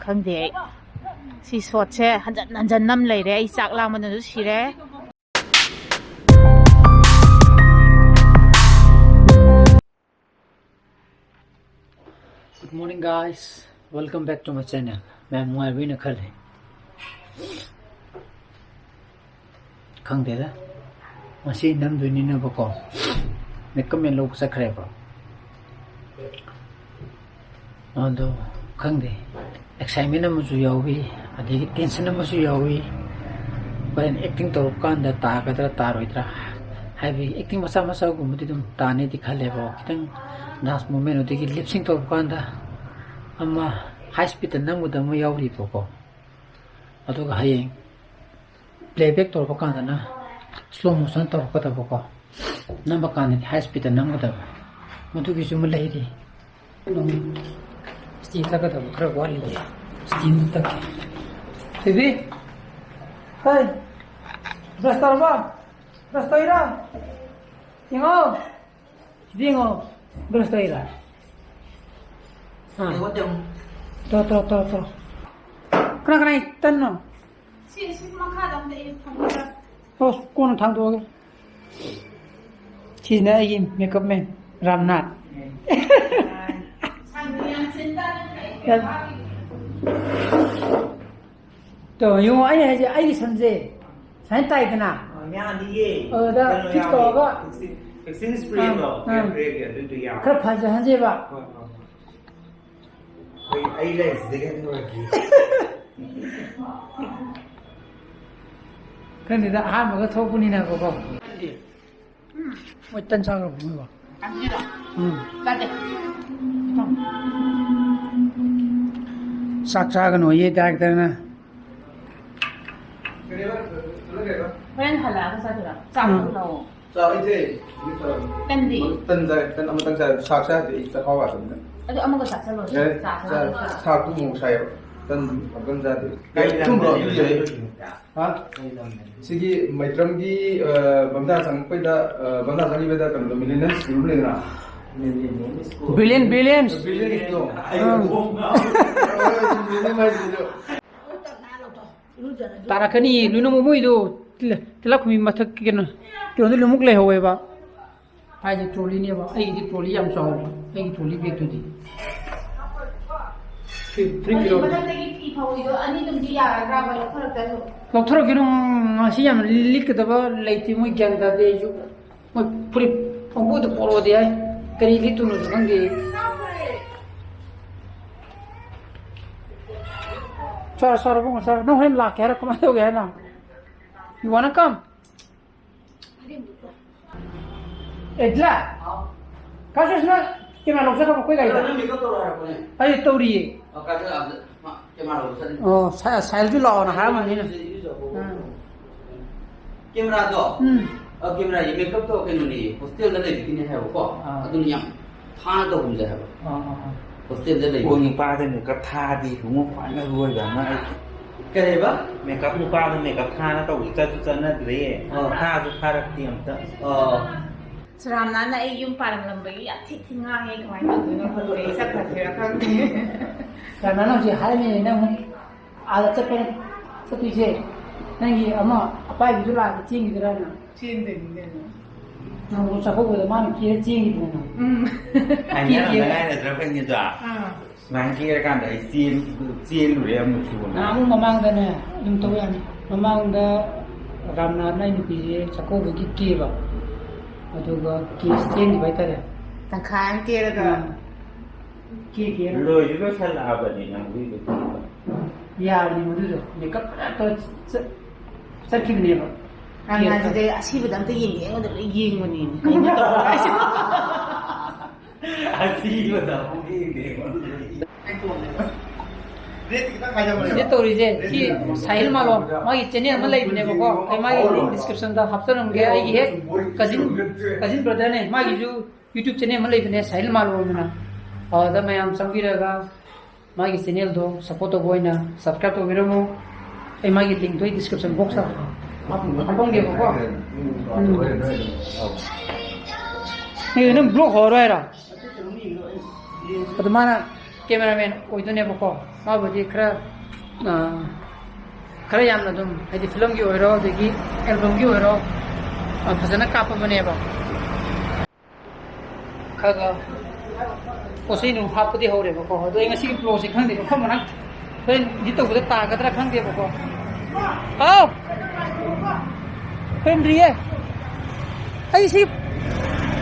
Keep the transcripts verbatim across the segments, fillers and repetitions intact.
ꯈꯪꯗꯦ ꯑꯩ꯫ ꯁꯤ ꯁꯣꯠꯁꯦ ꯍꯟꯖꯟ ꯍꯟꯖꯟ ꯅꯝ ꯂꯩꯔꯦ꯫ ꯑꯩ ꯆꯥꯛ ꯂꯥꯝꯕꯅꯁꯨ ꯁꯤꯔꯦ꯫ Good morning, guys. Welcome back to my channel. ꯃꯌꯥꯝ ꯅꯨꯡꯉꯥꯏꯕꯤꯅ ꯈꯜꯂꯤ꯫ ꯈꯪꯗꯦꯗ, ꯉꯁꯤ ꯅꯝꯗꯣꯏꯅꯤꯅꯕꯀꯣ, ꯃꯦꯀꯞ ꯃꯦꯟ ꯂꯧꯕ ꯆꯠꯈ꯭ꯔꯦꯕ꯫ ꯑꯗꯣ ꯈꯪꯗꯦ, ꯑꯦꯛꯁꯥꯏꯠꯃꯦꯟ ꯑꯃꯁꯨ ꯌꯥꯎꯏ, ꯑꯗꯒꯤ ꯇꯦꯟꯁꯟ ꯑꯃꯁꯨ ꯌꯥꯎꯏ꯫ ꯍꯣꯔꯦꯟ ꯑꯦꯛꯇꯤꯡ ꯇꯧꯔꯛꯄ ꯀꯥꯟꯗ ꯇꯥꯒꯗ꯭ꯔꯥ ꯇꯥꯔꯣꯏꯗ꯭ꯔꯥ ꯍꯥꯏꯕꯒꯤ ꯑꯦꯛꯇꯤꯡ ꯃꯆꯥ ꯃꯆꯥꯒꯨꯝꯕꯗꯤ ꯑꯗꯨꯝ ꯇꯥꯅꯤꯗꯤ ꯈꯜꯂꯦꯕꯀꯣ꯫ ꯈꯤꯇꯪ ꯗꯥꯟꯁ ꯃꯨꯞꯃꯦꯟ ꯑꯗꯒꯤ ꯂꯤꯞꯁꯤꯡ ꯇꯧꯔꯛꯄ ꯀꯥꯟꯗ ꯑꯃ ꯍꯥꯏ ꯁ꯭ꯄꯤꯠꯇ ꯅꯝꯒꯗꯕ ꯑꯃ ꯌꯥꯎꯔꯤꯕꯀꯣ꯫ ꯑꯗꯨꯒ ꯍꯌꯦꯡ ꯄ꯭ꯂꯦꯕꯦꯛ ꯇꯧꯔꯛꯄ ꯀꯥꯟꯗꯅ ꯁ꯭ꯂꯣ ꯃꯣꯁꯟ ꯇꯧꯔꯛꯀꯗꯕꯀꯣ꯫ ꯅꯝꯕ ꯀꯥꯟꯗꯗꯤ ꯍꯥꯏ ꯁ꯭ꯄꯤꯠꯇ ꯅꯝꯒꯗꯕ꯫ ꯃꯗꯨꯒꯤꯁꯨ ꯑꯃ ꯂꯩꯔꯤ꯫ ꯁ꯭ꯇꯤ ꯇꯛꯀꯗꯕ ꯈꯔ ꯋꯥꯠꯂꯤꯌꯦ꯫ ꯁ꯭ꯇꯤ ꯑꯃ ꯇꯛꯀꯦ꯫ ꯊꯣꯏꯕꯤ! ꯍꯩ! ꯕ꯭ꯔꯁ ꯇꯧꯔꯕꯣ? ꯕ꯭ꯔꯁ ꯇꯧꯔꯤꯔꯣ? ꯌꯦꯡꯉꯣ! ꯁꯤꯗ ꯌꯦꯡꯉꯣ! ꯕ꯭ꯔꯁ ꯇꯧꯔꯤꯔꯣ? ꯑꯥ꯫ ꯇꯧꯔꯣ, ꯇꯧꯔꯣ, ꯇꯧꯔꯣ, ꯇꯧꯔꯣ꯫ ꯀꯅꯥ ꯀꯅꯥꯏ ꯇꯟꯅꯣ? ꯁꯤ, ꯁꯤ ꯃꯈꯥꯗ ꯑꯝꯇ ꯑꯩ ꯊꯝꯒꯦ꯫ ꯑꯣ, ꯀꯣꯟꯅ ꯊꯥꯡꯗꯣꯛꯑꯒꯦ꯫ ꯁꯤꯁꯤꯅ ꯑꯩꯒꯤ ꯃꯦꯀꯞ ꯃꯦꯟ, ꯔꯥꯝꯅꯥꯊ꯫ ꯇꯣ, ꯌꯦꯡꯉꯣ, ꯑꯩ ꯍꯥꯏꯁꯦ, ꯑꯩꯒꯤ ꯁꯝꯁꯦ ꯁꯨꯃꯥꯏꯅ ꯇꯥꯏꯗꯅ꯫ ꯑ, ꯌꯥꯅꯤꯌꯦ꯫ ꯑꯗꯨꯗ ꯀꯩꯅꯣ ꯐꯤꯛꯁ ꯌꯥꯎꯋꯦ꯫ ꯇꯧꯔꯒ꯫ ꯐꯤꯛꯁꯤꯡ, ꯐꯤꯛꯁꯤꯡ ꯁ꯭ꯄ꯭ꯔꯦꯗꯣ, ꯑꯥ, ꯑꯥ꯫ ꯍꯦꯌꯔ ꯁ꯭ꯄ꯭ꯔꯦꯒꯤ, ꯑꯗꯨꯏꯗꯣ ꯌꯥꯎꯋꯦ꯫ ꯈꯔ ꯐꯖꯍꯟꯁꯦꯕ꯫ ꯍꯣꯏ, ꯍꯣꯏ, ꯍꯣꯏ꯫ ꯑꯩ, ꯑꯩ ꯂꯩꯔꯤꯁꯤꯗꯒꯤ ꯍꯦꯟꯅ ꯅꯨꯡꯉꯥꯏꯇꯦ꯫ ꯈꯪꯗꯦꯗ, ꯑꯍꯥꯟꯕꯒ ꯊꯣꯛꯄꯅꯤꯅꯀꯣ꯫ ꯃꯣꯏ ꯇꯟ ꯆꯥꯈ꯭ꯔꯕꯣ ꯃꯣꯏꯕꯣ? ꯎꯝ꯫ ꯆꯥꯗꯦ꯫ ꯆꯥꯛ ꯆꯥꯒꯅꯣꯌꯦ ꯗꯥꯏꯔꯦꯛꯇꯔꯅ꯫ ꯍꯣꯔꯦꯟ ꯍꯜꯂꯛꯑꯒ ꯆꯥꯗꯣꯏꯔꯣ? ꯆꯥꯛ ꯎꯝ꯫ ꯑꯗꯨꯝ ꯂꯧꯑꯣ꯫ ꯆꯥ ꯏꯆꯦ꯫ ꯇꯟꯗꯤ? ꯇꯟ ꯆꯥꯏ, ꯇꯟ ꯑꯃꯇꯪ ꯆꯥꯏ꯫ ꯁꯥꯛ ꯆꯥꯗꯦ ꯑꯩ ꯆꯥꯛꯈꯥꯎ ꯌꯥꯗꯕꯅꯤꯅ꯫ ꯑꯗꯨ ꯑꯃꯒ ꯆꯥꯁꯜꯂꯣ꯫ ꯑꯦ, ꯆꯥ ꯆꯥ-, ꯆꯥꯁꯜꯂꯣ꯫ ꯁꯥꯛꯇꯨ ꯑꯃꯨꯛ ꯁꯥꯏꯌꯦꯕ꯫ ꯇꯟ ꯑꯃꯇꯪ ꯆꯥꯗꯦ꯫ ꯀꯩ ꯂꯝꯗ ꯑꯊꯨꯝꯕ ꯑꯃ ꯂꯩꯕ? ꯂꯩꯌꯦ꯫ ꯍꯥ? ꯀꯩ ꯂꯝꯗ? ꯁꯤꯒꯤ ꯃꯩꯇ꯭ꯔꯝꯒꯤ, ꯑ, ꯕꯝꯗꯥ ꯆꯪꯉꯛꯄꯩꯗ, ꯑ, ꯕꯝꯗꯥ ꯆꯪꯉꯤꯕꯩꯗ ꯀꯩꯅꯣꯗꯣ, ꯃꯤꯂꯤꯅꯁ ꯔꯨꯝ ꯂꯩꯗꯅ? Brilliant, brilliant. Brilliant ꯗꯣ꯫ ꯑꯥ꯫ Brilliant ꯍꯥꯏꯁꯤꯁꯨ꯫ ꯇꯥꯔꯛꯀꯅꯤ, ꯂꯣꯏꯅꯃꯛ ꯃꯣꯏꯗꯣ ꯇꯤꯜ-, ꯇꯤꯜꯂꯛꯈꯨꯝꯕꯤ ꯃꯊꯛꯀꯤ ꯀꯩꯅꯣ, ꯀꯩꯅꯣꯗ ꯂꯣꯏꯅꯃꯛ ꯂꯩꯍꯧꯋꯦꯕ꯫ ꯍꯥꯏꯗꯤ trolley ꯅꯦꯕ꯫ ꯑꯩꯒꯤꯗꯤ trolley ꯌꯥꯝ ꯆꯥꯎꯕ꯫ ꯑꯩꯒꯤ trolley bag ꯇꯨꯗꯤ꯫ Three, three kilo꯫ ꯃꯊꯛꯇꯒꯤ ꯐꯤ ꯐꯧꯔꯤꯗꯣ ꯑꯅꯤ ꯑꯗꯨꯝꯗꯤ ꯌꯥꯔꯗ꯭ꯔꯥꯕ ꯂꯧꯊꯔꯛꯇ꯭ꯔꯁꯨ? ꯂꯧꯊꯣꯔꯛꯈꯤꯅꯨ, ꯉꯁꯤ ꯌꯥꯝ ꯂꯤꯠꯀꯗꯕ ꯂꯩꯇꯦ, ꯃꯣꯏ ꯒ꯭ꯌꯥꯟ ꯇꯥꯗꯦ ꯑꯩꯁꯨ꯫ ꯃꯣꯏ ꯐꯨꯔꯤꯠ ꯄꯪꯄꯨꯗ ꯄꯣꯔꯛꯑꯣꯗꯤ ꯍꯥꯏ꯫ ꯀꯔꯤ ꯂꯤꯠꯇꯣꯏꯅꯣꯁꯨ ꯈꯪꯗꯦ꯫ ꯆꯥꯔꯣ, ꯆꯥꯔꯣ, ꯏꯕꯨꯡꯉꯣ, ꯆꯥꯔꯣ꯫ ꯅꯪ ꯍꯣꯔꯦꯟ ꯂꯥꯛꯀꯦ ꯍꯥꯏꯔꯣ? ꯀꯃꯥꯏꯅ ꯇꯧꯒꯦ ꯍꯥꯏꯅꯣ? You wanna come? A, ꯗꯤꯂꯥ? Ka ꯁꯨꯔꯦꯁꯅ camera ꯂꯧꯖꯈ꯭ꯔꯕ ꯑꯩꯈꯣꯏ ꯒꯥꯔꯤꯗ? ꯅꯪ makeup ꯇꯧꯔꯣ ꯍꯥꯏꯔꯛꯄꯅꯦ꯫ ꯑꯩ ꯇꯧꯔꯤꯌꯦ꯫ ꯑ, ꯀꯥꯏꯗ, ꯑ, ꯃꯥ camera ꯂꯧꯕ ꯆꯠꯂꯤ꯫ ꯑꯣ, ꯁꯥ-, ꯁꯥꯏꯜꯁꯨ ꯂꯥꯛꯑꯣꯅ ꯍꯥꯏꯔꯝꯕꯅꯤꯅ꯫ ꯏꯔꯨꯖꯕ ꯎꯝ꯫ Camera ꯗꯣ? ꯎꯝ꯫ ꯑ, camera ꯒꯤ makeup ꯇꯣ ꯀꯩꯅꯣꯅꯦ, hostel ꯗ ꯂꯩꯕꯒꯤꯅꯦ ꯍꯥꯏꯕꯀꯣ꯫ ꯑꯥ꯫ ꯑꯗꯨꯅ ꯌꯥꯝ ꯊꯥꯅ ꯇꯧꯒꯨꯝꯁꯦ ꯍꯥꯏꯕ꯫ ꯑꯥ, ꯑꯥ, ꯑꯥ꯫ Hostel ꯗ ꯂꯩꯕ꯫ ꯍꯣꯏ, ꯅꯨꯄꯥꯗ makeup ꯊꯥꯗꯤ ꯏꯕꯨꯡꯉꯣ, ꯈ꯭ꯋꯥꯏ ꯃꯔꯨ ꯑꯣꯏꯕ ꯑꯃ ꯑꯩ꯫ ꯀꯩ ꯍꯥꯏꯕ? Makeup, ꯅꯨꯄꯥꯗ makeup ꯊꯥꯅ ꯇꯧꯕꯗꯤ ꯆꯠꯁꯨ ꯆꯠꯅꯗ꯭ꯔꯦ꯫ ꯑꯥ꯫ ꯊꯥꯁꯨ ꯊꯥꯔꯛꯇꯦ ꯑꯝꯇ꯫ ꯑꯥ꯫ ꯁꯨꯔꯥꯝꯅꯥꯅ ꯑꯩ ꯌꯨꯝ ꯄꯥꯜꯂꯝꯂꯝꯕꯒꯤ ꯌꯥꯝ ꯊꯤ ꯊꯤ ꯉꯥꯡꯉꯦ, ꯀꯃꯥꯏꯅ ꯇꯧꯗꯣꯏꯅꯣ ꯈꯪꯗꯦ, ꯑꯩ ꯆꯠꯈ꯭ꯔꯁꯤꯔꯥ ꯈꯪꯗꯦ꯫ ꯁꯨꯔꯥꯝꯅꯥꯅ ꯍꯧꯖꯤꯛ ꯍꯥꯏꯔꯝꯃꯤꯅꯦ, ꯅꯪ ꯑꯥꯗ ꯆꯠꯄ, ꯆꯠꯇꯣꯏꯁꯦ, ꯅꯪꯒꯤ ꯑꯃ ꯑꯄꯥꯏꯕꯤꯗꯨ ꯂꯥꯛꯑꯗꯤ ꯆꯦꯟꯈꯤꯗꯣꯏꯔꯥ ꯅꯪ? ꯆꯦꯟꯗꯣꯏꯅꯤ ꯀꯩꯅꯣ꯫ ꯅꯪꯕꯨ ꯆꯥꯛꯀꯧꯕꯗ ꯃꯥꯅ ꯀꯦꯔ ꯆꯦꯟꯈꯤꯗꯅ ꯅꯪ꯫ ꯎꯝ꯫ ꯀꯦ-, ꯀꯦ-, ꯍꯥꯏꯅꯔꯝꯗ ꯉꯥꯏꯔꯗ꯭ꯔꯥ ꯈꯪꯉꯦꯗꯣ? ꯑꯥ꯫ ꯁꯨꯃꯥꯏꯅ ꯀꯦꯔꯀꯥꯟꯗ ꯑꯩ ꯆꯦꯟ-, ꯆꯦꯜꯂꯨꯔꯦ ꯑꯃꯨꯛꯁꯨ꯫ ꯅꯍꯥꯟꯃꯨꯛ ꯃꯃꯥꯡꯗꯅꯦ, ꯑꯗꯨꯝ ꯇꯧ ꯌꯥꯅꯤ꯫ ꯃꯃꯥꯡꯗ ꯔꯥꯝꯅꯥꯊꯅ ꯑꯩ ꯅꯨꯄꯤꯁꯦ ꯆꯥꯛꯀꯧꯕꯒꯤ ꯀꯦꯕ꯫ ꯑꯗꯨꯒ ꯀꯦ-, ꯆꯦꯟꯈꯤꯕ ꯍꯥꯏꯇꯥꯔꯦ꯫ ꯇꯪꯈꯥꯏ ꯑꯃ ꯀꯦꯔꯒ꯫ ꯑꯥ꯫ ꯀꯦ-, ꯀꯦꯔꯒ꯫ ꯂꯣꯏꯁꯨ ꯂꯣꯏꯁꯜꯂꯛꯑꯕꯅꯤ ꯅꯪꯒꯤꯗꯣ꯫ ꯌꯥꯕꯅꯤ ꯃꯗꯨꯗꯣ꯫ Makeup ꯐꯖꯅ ꯇꯧꯔ ꯆꯠ-, ꯆꯠꯈꯤꯕꯅꯦꯕ꯫ ꯔꯥꯝꯅꯥꯊꯁꯤꯗꯤ ꯑꯁꯤꯕꯗ ꯑꯝꯇ ꯌꯦꯡꯒꯦ, ꯑꯩꯉꯣꯟꯗ ꯂꯣꯏ ꯌꯦꯡꯕꯅꯦ꯫ ꯀꯩꯅꯣ ꯇꯧꯔꯒ ꯑꯩꯁꯨ꯫ ꯑꯁꯤꯕꯗ ꯑꯃꯨꯛ ꯌꯦꯡꯗꯦ꯫ ꯁꯤꯗ ꯇꯧꯔꯤꯁꯦ, ꯁꯤ ꯁꯥꯍꯤꯜ ꯃꯥꯂꯣꯝ, ꯃꯥꯒꯤ channel ꯑꯃ ꯂꯩꯕꯅꯦꯕꯀꯣ, ꯑꯩ ꯃꯥꯒꯤ link description ꯗ ꯍꯥꯞꯆꯔꯝꯒꯦ꯫ ꯑꯩꯒꯤ ꯍꯦꯛ cousin, cousin brother ꯅꯦ, ꯃꯥꯒꯤꯁꯨ YouTube channel ꯑꯃ ꯂꯩꯕꯅꯦ, ꯁꯥꯍꯤꯜ ꯃꯥꯂꯣꯝ ꯑꯅ꯫ ꯑꯗꯨꯗ ꯃꯌꯥꯝ ꯆꯪꯕꯤꯔꯒ ꯃꯥꯒꯤ channel ꯗꯣ support ꯇꯧꯕ ꯑꯣꯏꯅ subscribe ꯇꯧꯕꯤꯔꯝꯃꯨ꯫ ꯑꯩ ꯃꯥꯒꯤ link ꯇꯣ ꯑꯩ description box ꯇ ꯍꯥꯞ-, ꯍꯥꯞꯄꯝꯒꯦꯕꯀꯣ꯫ ꯎꯝ꯫ ꯑꯦ, ꯅꯪ ꯕ꯭ꯂꯣꯛ ꯍꯧꯔꯣ ꯍꯥꯏꯔꯣ? ꯑꯗꯨ ꯃꯥꯅ ꯀꯦꯃꯦꯔꯥꯃꯦꯟ ꯑꯣꯏꯗꯣꯏꯅꯦꯕꯀꯣ꯫ ꯃꯥꯕꯨꯗꯤ ꯈꯔ, ꯑ, ꯈꯔ ꯌꯥꯝꯅ ꯑꯗꯨꯝ, ꯍꯥꯏꯗꯤ, ꯐꯤꯂꯝꯒꯤ ꯑꯣꯏꯔꯣ, ꯑꯗꯒꯤ ꯑꯦꯜꯕꯝꯒꯤ ꯑꯣꯏꯔꯣ, ꯑ, ꯐꯖꯅ ꯀꯥꯞꯄꯕꯅꯦꯕ꯫ ꯈꯔ ꯈꯔ ꯄꯣꯠ ꯆꯩ ꯅꯨꯡ ꯍꯥꯞꯄꯗꯤ ꯍꯧꯔꯦꯕꯀꯣ꯫ ꯑꯗꯣ ꯑꯩ ꯉꯁꯤꯒꯤ ꯕ꯭ꯂꯣꯛꯁꯦ ꯈꯪꯗꯦ, ꯃꯐꯝ ꯃꯔꯥꯡ ꯍꯣꯔꯦꯟ ꯏꯗꯤꯠ ꯇꯧꯕꯗ ꯇꯥꯒꯗ꯭ꯔꯥ ꯈꯪꯗꯦꯕꯀꯣ꯫ ꯍꯥꯎ! ꯈꯨꯔꯨꯝꯗ꯭ꯔꯤꯌꯦ꯫ ꯑꯩ ꯁꯤ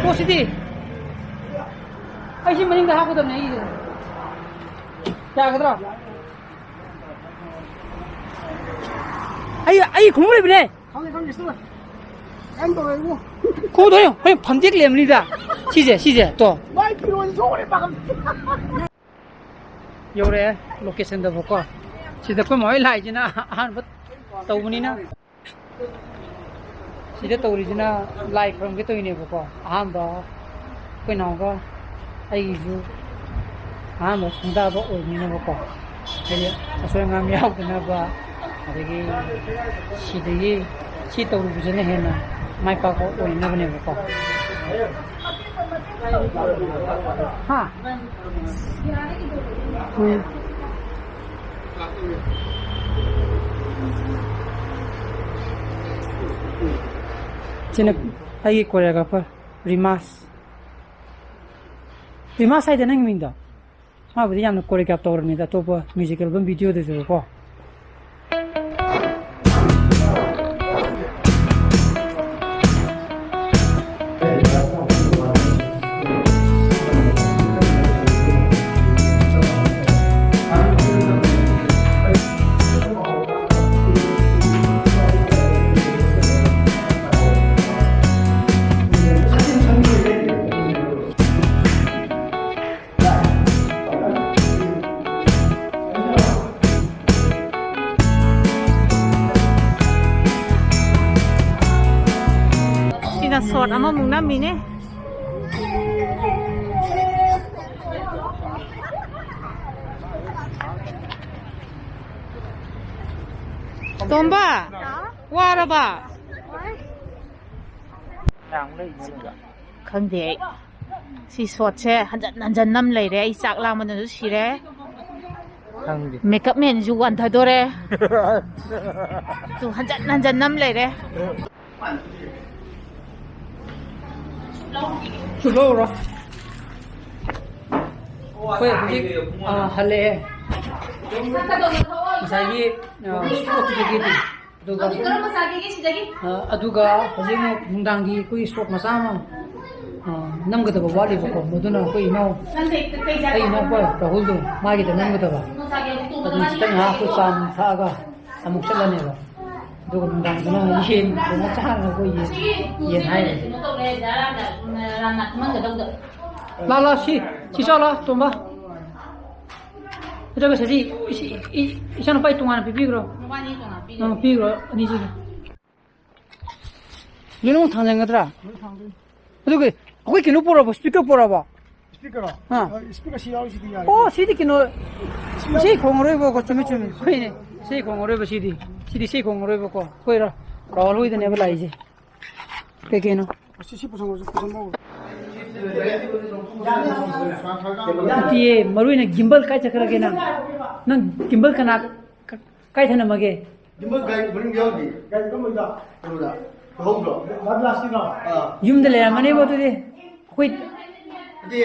ꯄꯣꯠꯁꯤꯗꯤ, ꯑꯩ ꯁꯤ ꯃꯅꯤꯡꯗ ꯍꯥꯞꯀꯗꯕꯅꯦ ꯑꯩꯒꯤꯁꯦ꯫ ꯌꯥꯒꯗ꯭ꯔꯣ? ꯑꯩ, ꯑꯩ ꯈꯣꯡꯎꯞ ꯂꯩꯕꯅꯦ꯫ ꯈꯪꯉꯦ, ꯈꯪꯉꯦ, ꯁꯤꯗ ꯀꯩꯝ ꯇꯧꯔꯣꯏ ꯏꯕꯨꯡꯉꯣ꯫ ꯈꯣꯡꯎꯞ ꯍꯣꯏ, ꯍꯣꯏ, ꯐꯝꯇꯦꯛ ꯂꯩꯔꯝꯅꯤꯗ꯫ ꯁꯤꯁꯦ, ꯁꯤꯁꯦ, ꯇꯣ꯫ ꯃꯥꯏ ꯐꯤꯔꯣꯟ ꯁꯣꯛꯈ꯭ꯔꯦ ꯄꯥꯈꯪ꯫ ꯌꯧꯔꯛꯑꯦ ꯂꯣꯀꯦꯁꯟꯗꯕꯀꯣ꯫ ꯁꯤꯗ ꯑꯩꯈꯣꯏ ꯃꯥ ꯍꯣꯏ ꯂꯥꯛꯏꯁꯤꯅ ꯑꯍꯥꯟꯕ ꯇꯧꯕꯅꯤꯅ꯫ ꯁꯤꯗ ꯇꯧꯔꯤꯁꯤꯅ ꯂꯥꯏ ꯈꯨꯔꯨꯝꯒꯦ ꯇꯧꯔꯤꯅꯦꯕꯀꯣ꯫ ꯑꯍꯥꯟꯕ ꯑꯩꯈꯣꯏ ꯅꯥꯎꯒ ꯑꯩꯒꯤꯁꯨ ꯑꯍꯥꯟꯕ ꯈꯣꯡꯗꯥꯕ ꯑꯣꯏꯕꯅꯤꯅꯕꯀꯣ꯫ ꯍꯥꯏꯗꯤ ꯑꯁꯣꯏ ꯑꯉꯥꯝ ꯌꯥꯎꯗꯅꯕ, ꯑꯗꯒꯤ ꯁꯤꯗꯒꯤ ꯁꯤ ꯇꯧꯔꯨꯕꯁꯤꯅ ꯍꯦꯟꯅ ꯃꯥꯏ ꯄꯥꯛꯄ ꯑꯣꯏꯅꯕꯅꯦꯕꯀꯣ꯫ ꯍꯥ? ꯎꯝ꯫ ꯁꯤꯅ ꯑꯩꯒꯤ choreographer ꯔꯤꯃꯥꯁ꯫ ꯔꯤꯃꯥꯁ ꯍꯥꯏꯗ ꯅꯪꯒꯤ ꯃꯤꯡꯗꯣ? ꯃꯥꯕꯨꯗꯤ ꯌꯥꯝꯅ choreograph ꯇꯧꯔꯕꯅꯤꯗ ꯑꯇꯣꯞꯄ music album videoꯗꯁꯨ ꯀꯣ꯫ ꯁꯤꯅ ꯁꯣꯠ ꯑꯃꯃꯨꯛ ꯅꯝꯃꯤꯅꯦ꯫ ꯇꯣꯝꯕ, ꯋꯥꯔꯕ? ꯈꯪꯗꯦ ꯑꯩ꯫ ꯁꯤ ꯁꯣꯠꯁꯦ ꯍꯟꯖꯟ ꯍꯟꯖꯟ ꯅꯝ ꯂꯩꯔꯦ꯫ ꯑꯩ ꯆꯥꯛ ꯂꯥꯝꯕꯅꯁꯨ ꯁꯤꯔꯦ꯫ ꯈꯪꯗꯦ꯫ ꯃꯦꯀꯞ ꯃꯦꯟꯁꯨ ꯋꯥꯟꯊꯗꯣꯔꯦ꯫ ꯇꯨ ꯍꯟꯖꯟ ꯍꯟꯖꯟ ꯅꯝ ꯂꯩꯔꯦ꯫ ꯆꯨ ꯂꯧꯔꯣ꯫ ꯑꯩꯈꯣꯏ ꯍꯧꯖꯤꯛ, ꯑ, ꯍꯜꯂꯛꯑꯦ꯫ ꯉꯁꯥꯏꯒꯤ, ꯑ, ꯁ꯭ꯄꯣꯔꯠꯇꯨꯗꯒꯤꯗꯤ꯫ ꯑꯗꯨꯒ, ꯍꯧꯖꯤꯛ ꯀꯔꯝꯕ ꯆꯥꯒꯦꯒꯦ ꯁꯤꯗꯒꯤ? ꯑ, ꯑꯗꯨꯒ ꯍꯧꯖꯤꯛ ꯑꯃꯨꯛ ꯅꯨꯡꯗꯥꯡꯒꯤ ꯑꯩꯈꯣꯏꯒꯤ ꯁꯣꯞ ꯃꯆꯥ ꯑꯃ, ꯑ, ꯅꯝꯒꯗꯕ ꯋꯥꯠꯂꯤꯕꯀꯣ꯫ ꯃꯗꯨꯅ ꯑꯩꯈꯣꯏ ꯏꯅꯥꯎ, ꯅꯪ ꯀꯩ, ꯀꯩ ꯆꯥꯒꯦ? ꯑꯩ ꯏꯅꯥꯎꯄꯥ ꯔꯥꯍꯨꯜꯗꯣ, ꯃꯥꯒꯤꯗ ꯅꯝꯒꯗꯕ꯫ ꯀꯩꯅꯣ ꯆꯥꯒꯦ? ꯑꯗꯨ ꯈꯤꯇꯪ ꯉꯥꯏꯍꯥꯛ ꯑꯩꯈꯣꯏ ꯆꯥ ꯅꯨꯡ ꯊꯛꯑꯒ ꯑꯃꯨꯛ ꯆꯠꯂꯅꯦꯕ꯫ ꯑꯗꯨꯒ ꯅꯨꯡꯗꯥꯡꯗꯅ ꯑꯃꯨꯛ ꯌꯦꯟ ꯊꯣꯡꯉ ꯆꯥꯅꯕ ꯑꯩꯈꯣꯏ ꯌꯦꯟ, ꯌꯦꯟ ꯍꯥꯏꯔꯤꯁꯦ꯫ ꯀꯩꯅꯣ ꯇꯧꯔꯦ, ꯗꯥ ꯔꯥꯝꯅ, ꯔꯥꯝꯅ ꯈꯪꯍꯟꯒꯗꯧꯗꯣ꯫ ꯂꯥ, ꯂꯥ, ꯁꯤ, ꯁꯤ ꯆꯥꯎ ꯂꯥ, ꯇꯣꯝꯕ꯫ ꯅꯠꯇ꯭ꯔꯒ ꯁꯤ, ꯁꯤ, ꯏ-, ꯏꯆꯥꯅꯨꯄꯥꯒꯤ ꯇꯣꯉꯥꯟꯅ ꯄꯤꯕꯤꯈ꯭ꯔꯣ꯫ ꯃꯕꯥꯅꯤ ꯇꯣꯉꯥꯟꯅ ꯄꯤꯔꯦ꯫ ꯑꯪ, ꯄꯤꯈ꯭ꯔꯣ, ꯑꯅꯤꯁꯤꯒꯤ꯫ ꯂꯣꯏꯅꯃꯛ ꯊꯥꯡꯖꯟꯒꯗ꯭ꯔꯥ? ꯂꯣꯏ ꯊꯥꯡꯗꯣꯏꯅꯤ꯫ ꯑꯗꯨꯒ ꯑꯩꯈꯣꯏ ꯀꯩꯅꯣ ꯄꯨꯔꯛꯑꯕꯣ? ꯁ꯭ꯄꯤꯀꯔ ꯄꯨꯔꯛꯑꯕꯣ? ꯁ꯭ꯄꯤꯀꯔꯔꯣ? ꯑꯥ꯫ ꯑ, ꯁ꯭ꯄꯤꯀꯔ ꯁꯤ ꯌꯥꯎꯔꯤꯁꯤꯗꯤ ꯌꯥꯔꯦ꯫ ꯑꯣ, ꯁꯤꯗꯤ ꯀꯩꯅꯣ, ꯏꯁꯩ ꯈꯣꯡꯉꯔꯣꯏꯕꯀꯣ, ꯆꯨꯝꯃꯤ, ꯆꯨꯝꯃꯤ꯫ ꯍꯣꯏꯅꯦ, ꯏꯁꯩ ꯈꯣꯡꯉꯔꯣꯏꯕ ꯁꯤꯗꯤ꯫ ꯁꯤꯗꯤ ꯏꯁꯩ ꯈꯣꯡꯉꯔꯣꯏꯕꯀꯣ꯫ ꯑꯩꯈꯣꯏ ꯔꯥ-, ꯔꯥꯍꯨꯜ ꯍꯣꯏꯗꯅꯦꯕ ꯂꯥꯛꯏꯁꯦ꯫ ꯀꯩ ꯀꯩꯅꯣ? ꯁꯤ, ꯁꯤ ꯄꯨꯁꯟꯈ꯭ꯔꯣ, ꯁꯤ ꯄꯨꯁꯟꯈ꯭ꯔꯣ꯫ ꯅꯠꯇꯤꯌꯦ, ꯃꯔꯨ ꯑꯣꯏꯅ ꯒꯤꯝꯕꯜ ꯀꯥꯏ ꯆꯠꯈ꯭ꯔꯒꯦ ꯅꯪ? ꯅꯪ ꯒꯤꯝꯕꯜ ꯀꯅꯥ, ꯀ-, ꯀꯥꯏ ꯊꯅꯝꯃꯒꯦ? ꯒꯤꯝꯕꯜ ꯒꯥꯔꯤ ꯃꯅꯨꯡꯗ ꯌꯥꯎꯗꯦ꯫ ꯒꯥꯔꯤ ꯀꯔꯝꯕꯩꯗ? ꯀꯩꯅꯣꯗ꯫ ꯂꯧꯍꯧꯗ꯭ꯔꯣ? ꯂꯥꯁ ꯂꯥꯁꯀꯤꯗꯣ? ꯑꯥ꯫ ꯌꯨꯝꯗ ꯂꯩꯔꯝꯃꯅꯦꯕꯣ ꯑꯗꯨꯗꯤ꯫ ꯑꯩꯈꯣꯏ ꯅꯠꯇꯦ,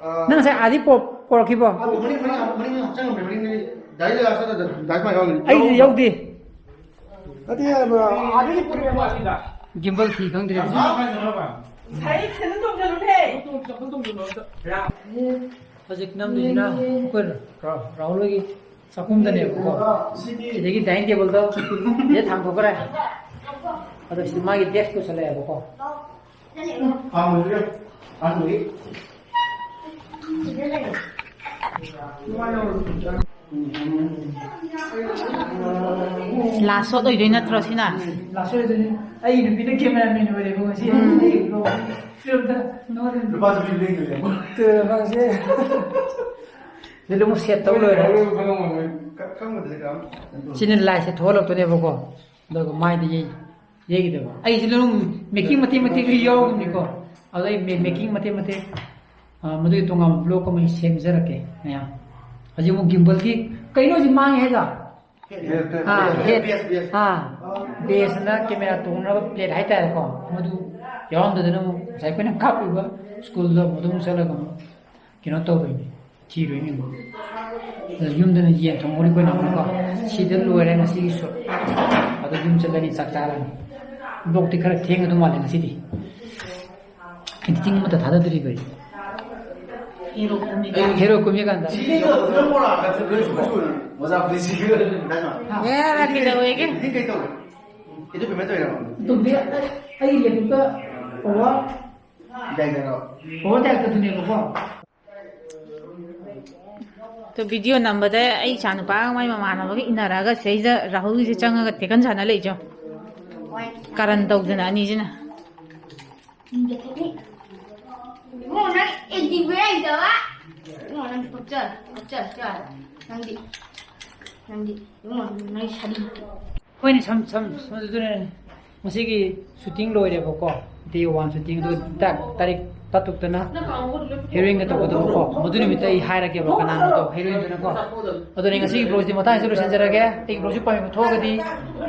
ꯑꯥ꯫ ꯅꯪ ꯉꯁꯥꯏ ꯑꯥꯗꯤ ꯄꯣ-, ꯄꯣꯔꯛꯈꯤꯕꯣ? ꯑꯥ, ꯃꯅꯤꯡ, ꯃꯅꯤꯡ, ꯃꯅꯤꯡ ꯍꯥꯞꯆꯜꯂꯝꯃꯦ, ꯃꯅꯤꯡꯗꯗꯤ꯫ ꯒꯥꯔꯤ ꯂꯥꯁꯇ ꯗꯥꯏꯔꯦꯛ ꯂꯥꯁꯇ ꯌꯥꯎꯗꯦ꯫ ꯑꯩꯗꯤ ꯌꯥꯎꯗꯦ꯫ ꯅꯠꯇꯦ, ꯑꯥꯗꯒꯤ ꯄꯨꯔꯛꯑꯦꯕ꯫ ꯒꯤꯝꯕꯜ ꯊꯤ ꯈꯪꯗ꯭ꯔꯦ꯫ ꯉꯁꯥꯏ ꯁꯦꯟꯗꯜ ꯇꯣꯡꯁꯤꯜꯂꯨꯅꯦ꯫ ꯍꯧꯖꯤꯛ ꯅꯝꯗꯣꯏꯁꯤꯅ ꯑꯩꯈꯣꯏ ꯔꯥ-, ꯔꯥꯍꯨꯜ ꯍꯣꯏꯒꯤ ꯆꯥꯛꯈꯨꯝꯗꯅꯦꯕꯀꯣ꯫ ꯁꯤꯗꯒꯤ ꯗꯥꯏꯅꯤꯡ ꯇꯦꯕꯜꯗꯣ ꯁꯤꯗ ꯊꯥꯡꯗꯣꯛꯈ꯭ꯔꯦ꯫ ꯑꯗꯣ ꯁꯤꯗ ꯃꯥꯒꯤ ꯗꯦꯁꯛ ꯄꯨꯁꯜꯂꯛꯑꯦꯕꯀꯣ꯫ ꯂꯥꯁ ꯁꯣꯠ ꯑꯣꯏꯗꯣꯏ ꯅꯠꯇ꯭ꯔꯣ ꯁꯤꯅ? ꯂꯥꯁ ꯑꯣꯏꯗꯣꯏꯅꯤ꯫ ꯑꯩ ꯅꯨꯄꯤꯅ ꯀꯦꯃꯦꯔꯥꯃꯦꯟ ꯑꯣꯏꯔꯦꯀꯣ ꯉꯁꯤ꯫ ꯎꯝ꯫ ꯑꯩ ꯂꯨꯍꯣꯡꯕꯒꯤ ꯐꯤꯂꯝꯗ ꯅꯉꯣꯟꯗ ꯂꯨꯄꯥ ꯆꯥꯝꯃꯔꯤ ꯂꯦꯡꯗꯣꯏꯅꯦ꯫ ꯇꯨ, ꯌꯦꯡꯉꯣ ꯁꯦ꯫ ꯁꯤꯗ ꯑꯃꯨꯛ ꯁꯦꯠ ꯇꯧ ꯂꯣꯏꯔꯦ꯫ ꯈꯪꯉꯝꯃꯣꯏ꯫ ꯈꯪꯕꯗꯨꯗꯤ ꯀꯅꯥꯝ ꯁꯤꯅ ꯂꯥꯏꯁꯦ ꯊꯣꯛꯍꯜꯂꯛꯇꯣꯏꯅꯦꯕꯀꯣ꯫ ꯑꯗꯨꯒ ꯃꯥꯏꯗ ꯌꯩ-, ꯌꯩꯒꯗꯕ꯫ ꯑꯩꯁꯤ ꯑꯗꯨꯝ ꯃꯦꯀꯤꯡ ꯃꯇꯦꯛ ꯃꯇꯦꯛꯁꯨ ꯌꯥꯎꯔꯤꯕꯅꯤꯀꯣ꯫ ꯑꯗꯣ ꯑꯩ ꯃꯦ-, making ꯃꯇꯦꯛ ꯃꯇꯦꯛ, ꯑ, ꯃꯗꯨꯒꯤ ꯇꯣꯉꯥꯟꯕ vlog ꯑꯃ ꯑꯩ ꯁꯦꯝꯖꯔꯛꯀꯦ ꯃꯌꯥꯝ꯫ ꯍꯧꯖꯤꯛ ꯑꯃꯨꯛ gimbal ꯒꯤ ꯀꯩꯅꯣ ꯍꯧꯖꯤꯛ ꯃꯥꯡꯉꯦ ꯍꯥꯏꯗꯣ? ꯑꯥ, head꯫ ꯑꯥ, base ꯅ camera ꯇꯣꯡꯅꯕ plate ꯍꯥꯏꯇꯥꯔꯦꯀꯣ, ꯃꯗꯨ ꯌꯥꯎꯔꯝꯗꯗꯅ ꯑꯃꯨꯛ ꯉꯁꯥꯏ ꯑꯩꯈꯣꯏꯅ ꯀꯥꯞꯄꯤꯕ school ꯗ ꯑꯃꯨꯛ ꯑꯗꯨꯝ ꯆꯠꯂꯒ ꯑꯃꯨꯛ ꯀꯩꯅꯣ ꯇꯧꯗꯣꯏꯅꯤ, ꯊꯤꯔꯨꯏꯅꯤ ꯑꯃꯨꯛ꯫ ꯑꯗꯨ ꯌꯨꯝꯗꯅ ꯌꯦꯟ ꯊꯣꯡꯍꯧꯔꯤ ꯑꯩꯈꯣꯏꯅ ꯑꯃꯨꯛꯀꯣ꯫ ꯁꯤꯗ ꯂꯣꯏꯔꯦ ꯉꯁꯤꯒꯤ shoot꯫ ꯑꯗꯣ ꯌꯨꯝ ꯆꯠꯂꯅꯤ, ꯆꯥꯛ ꯆꯥꯔꯅꯤ꯫ Vlog ꯇꯤ ꯈꯔ ꯊꯦꯡꯒꯗꯧ ꯃꯥꯜꯂꯦ ꯉꯁꯤꯗꯤ꯫ Editing ꯑꯃꯠꯇ ꯊꯥꯗꯗ꯭ꯔꯤꯕ ꯑꯩ꯫ Hero ꯀꯨꯝꯃꯤ꯫ Hero ꯀꯨꯝꯃꯤ ꯀꯥꯟꯗ꯫ ꯃꯣꯖꯥ ꯐꯨꯔꯤꯠꯁꯤꯒ꯫ ꯍꯥ? ꯑꯦ, ꯔꯥ ꯀꯩꯗꯧꯋꯦꯒꯦ? Editing ꯀꯩ ꯇꯧꯔꯦ? Edit payment ꯇꯧꯔꯤꯔꯣ? ꯇꯧꯗꯦ, ꯑꯩ, ꯑꯩ laptop ꯇ power꯫ Direct ꯔꯣ? Power direct ꯇꯨꯅꯦꯕꯀꯣ꯫ ꯑꯗꯣ video ꯅꯝꯕꯗ ꯑꯩ ꯏꯆꯥꯅꯨꯄꯥꯒ ꯃꯥꯏ ꯃꯃꯥꯟꯅꯕꯒ ꯏꯟꯅꯔꯛꯑꯒ ꯁꯤꯗꯩꯁꯤꯗ ꯔꯥꯍꯨꯜꯒꯤꯁꯦ ꯆꯪꯉꯒ ꯇꯦꯀꯟ ꯁꯥꯟꯅ ꯂꯩꯖꯣ꯫ ꯀꯔꯟ ꯇꯧꯗꯅ ꯑꯅꯤꯁꯤꯅ꯫ ꯏꯕꯨꯡꯉꯣ, ꯅꯪ acting ꯍꯩꯇꯕ? ꯏꯕꯨꯡꯉꯣ, ꯅꯪ ꯄꯛꯆ-, ꯄꯛꯆ-, ꯆꯥꯔꯦ꯫ ꯅꯪꯗꯤ, ꯅꯪꯗꯤ, ꯏꯕꯨꯡꯉꯣ, ꯅꯪ ꯁꯥꯗꯤ꯫ ꯍꯣꯏꯅꯦ, ꯁꯝ-, ꯁꯝ-, ꯁꯝ-, ꯑꯗꯨꯅꯦ꯫ ꯉꯁꯤꯒꯤ shooting ꯂꯣꯏꯔꯦꯕꯀꯣ, day one shooting꯫ ꯑꯗꯣ ꯇꯥ-, ꯇꯥꯔꯤꯛ ꯇꯔꯥꯇꯔꯨꯛꯇꯅ heroine ꯒ ꯇꯧꯒꯗꯕꯀꯣ꯫ ꯃꯗꯨ ꯅꯨꯃꯤꯠꯇ ꯑꯩ ꯍꯥꯏꯔꯒꯦꯕ ꯀꯅꯥꯅꯣꯗꯣ, heroine ꯗꯨꯅꯀꯣ꯫ ꯑꯗꯨꯅꯦ, ꯉꯁꯤꯒꯤ vlog ꯁꯤꯗꯤ ꯃꯇꯥꯡꯁꯤꯗ ꯂꯣꯏꯁꯤꯟꯖꯔꯒꯦ꯫ ꯑꯩꯒꯤ vlog ꯁꯤ ꯄꯥꯝꯕꯤꯕ ꯊꯣꯛꯑꯒꯗꯤ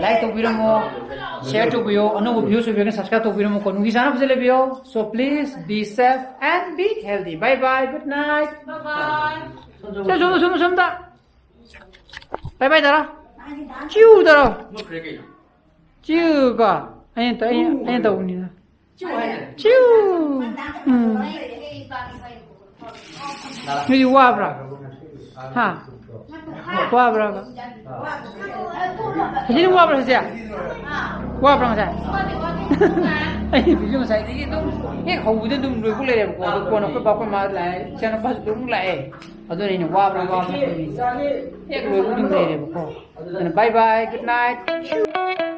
like ꯇꯧꯕꯤꯔꯝꯃꯣ, share ꯇꯧꯕꯤꯌꯣ, ꯑꯅꯧꯕ viewers ꯑꯣꯏꯕꯤꯔꯒꯅ subscribe ꯇꯧꯕꯤꯔꯝꯃꯨꯀꯣ꯫ ꯅꯨꯡꯒꯤ ꯆꯥꯅꯕꯁꯦ ꯂꯩꯕꯤꯌꯣ꯫ So please be safe and be healthy. Bye bye, good night. Bye bye. ꯁꯣꯝꯗ, ꯁꯣꯝꯗ, ꯁꯣꯝꯗ꯫ Bye bye ꯇꯧꯔꯣ꯫ ꯆꯤꯎ ꯇꯧꯔꯣ꯫ ꯆꯤꯎ ꯀꯣ꯫ ꯑꯩꯅ ꯇꯧ-, ꯑꯩꯅ, ꯑꯩꯅ ꯇꯧꯕꯅꯤꯅ꯫ ꯆꯤꯎ꯫ ꯎꯝ꯫ ꯅꯣꯏꯗꯤ ꯋꯥꯕ꯭ꯔꯥ? ꯍꯥ? ꯋꯥꯕ꯭ꯔꯥꯕ? ꯍꯧꯖꯤꯛ ꯋꯥꯕ꯭ꯔꯥ ꯍꯧꯖꯤꯛ? ꯋꯥꯕ꯭ꯔꯥ ꯉꯁꯥꯏ? ꯑꯩ video ꯉꯁꯥꯏꯗꯒꯤ ꯑꯗꯨꯝ ꯍꯦꯛ ꯍꯧꯕꯗ ꯑꯗꯨꯝ ꯂꯣꯏꯕꯨꯛ ꯂꯩꯔꯦꯕꯀꯣ꯫ ꯑꯗꯣ ꯀꯣꯟꯅ ꯑꯩꯈꯣꯏ ꯕꯥ ꯑꯩꯈꯣꯏ ꯃꯥ ꯂꯥꯛꯑꯦ, ꯏꯆꯥꯅꯨꯄꯥꯁꯨ ꯑꯗꯨꯝ ꯂꯥꯛꯑꯦ꯫ ꯑꯗꯨꯅ ꯑꯩꯅ ꯋꯥꯕ꯭ꯔꯥ ꯋꯥꯕ꯭ꯔꯥ ꯍꯪꯕꯅꯤ꯫ ꯍꯦꯛ ꯂꯣꯏꯕꯨꯛ ꯑꯗꯨꯝ ꯂꯩꯔꯦꯕꯀꯣ꯫ ꯑꯗꯨꯅ bye bye, good night.